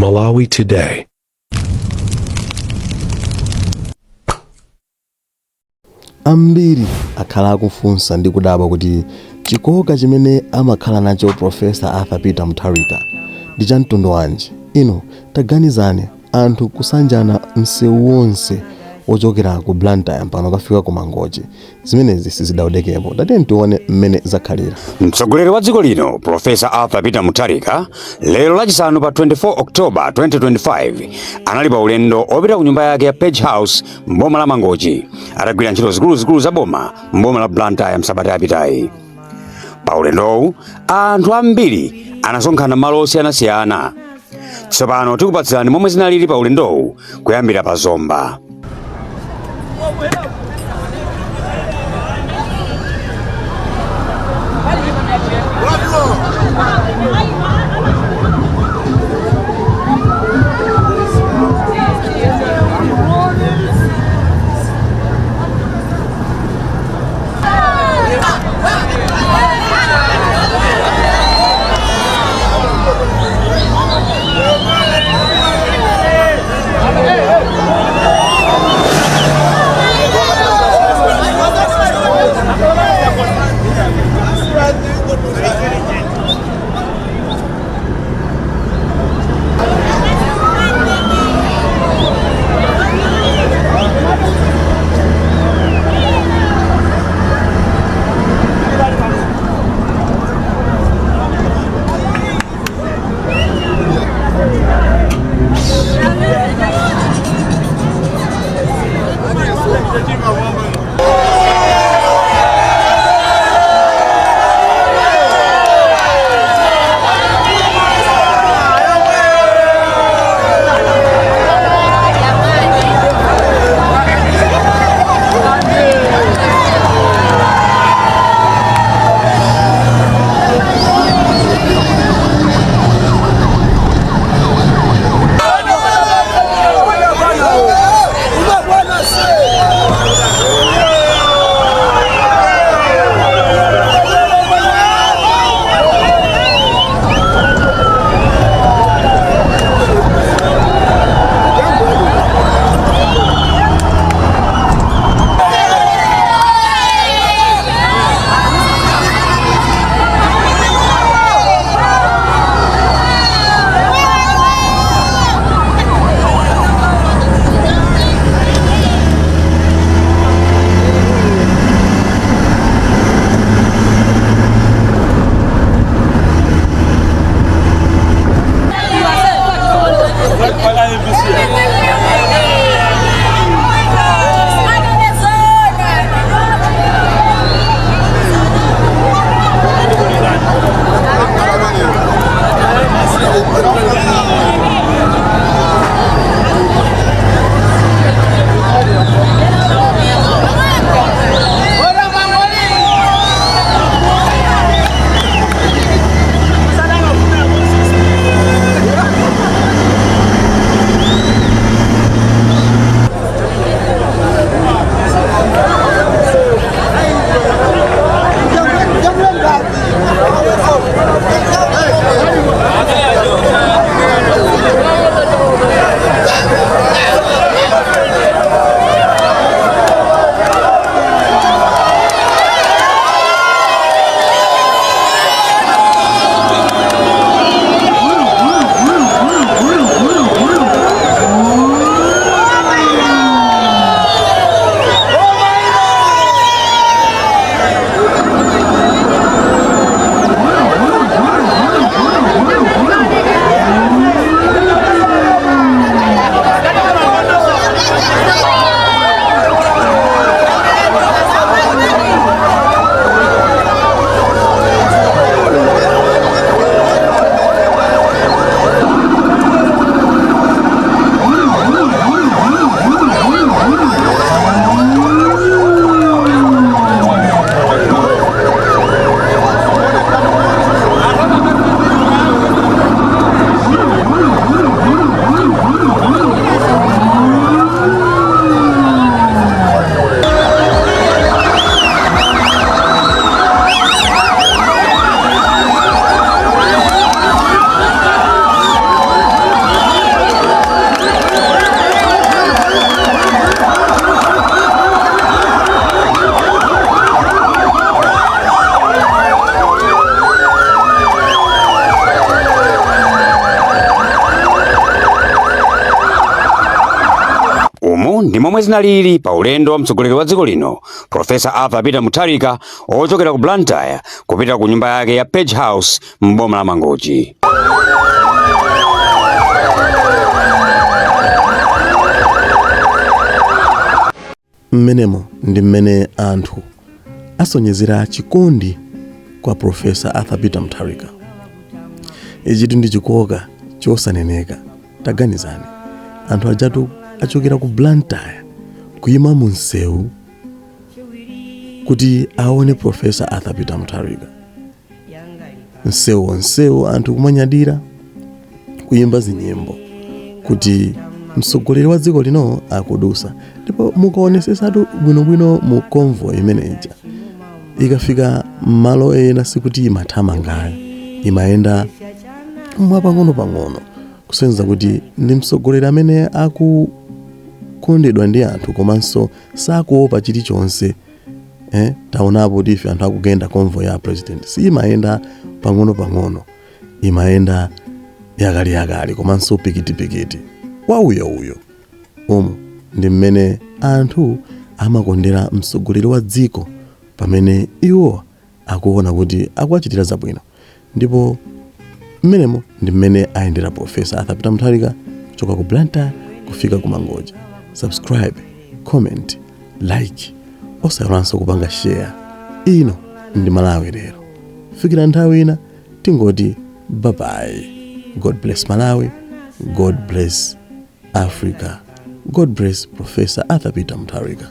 Malawi Today. Ambiri akhala akufunsa ndi kudabwa kuti chikoka chimene amakhala nacho Professor Arthur Peter Mutharika ndi cha mtundu wanji. Inu taganizani, anthu kusanjana msewu wonse wochokera ku Blantyre mpaka kukafika ku Mangochi. Zimenezi sizidaonekepo. Tatiyeni tione mmene zakhalira. Mtsogoleri wa dziko lino Professor Arthur Peter Mutharika lero Lachisanu pa 24 October 2025 anali pa ulendo opita ku nyumba yake ya Page House m'boma la Mangochi atagwira ntchito zikuluzikulu za boma m'boma la Blantyre msabata yapitayi. Pa ulendowu anthu ambiri anasonkhana malo osiyanasiyana. Tsopano tikupatsirani momwe zinalili pa ulendowu kuyambira pa Zomba. Ndi momwe zinalili pa ulendo wa mtsogoleri wa dziko lino Profesa Arthur Peter Mutharika ochokera ku Blantyre kupita ku nyumba yake ya Page House m'boma la Mangochi. Mmenemo ndi mmene anthu asonyezera chikondi kwa Profesa Arthur Peter Mutharika. Ichitu ndi chikoka chosaneneka. Taganizani, anthu ajatu achokera ku Blantyre kuyima mu msewu kuti aone Profesa Arthur Peter Mutharika. Msewu onsewu anthu kumanyadira, kuyimba zinyimbo kuti mtsogoleri wa dziko lino akudusa. Ndipo mukaonesesatu bwinobwino mu convoy imene ija, ikafika malo ena sikuti imathamangayo, imayenda mwapang'ono-pang'ono, kusonyeza kuti ndi mtsogoleri amene akukondedwa ndi anthu komanso sakuopa chilichonse. Taonapo kuti ife anthu akugenda convoy ya president siyimayenda pang'ono-pang'ono, imayenda yakaliyakali komanso pikitipikiti wauyouyo. Umu ndi mmene anthu amakondera mtsogoleri wa dziko pamene iwo akuona kuti akuwachitira zabwino. Ndipo mmenemo ndi mmene ayendera Profesa Arthur Peter Mutharika kuchoka ku Blantyre kufika ku Mangochi. Subscribe, comment, like, osayiwalanso kupanga share. Ino ndi Malawi Lero. Fikira nthawi ina tingoti bye bye. God bless Malawi, God bless Africa, God bless Professor Arthur Peter Mutharika.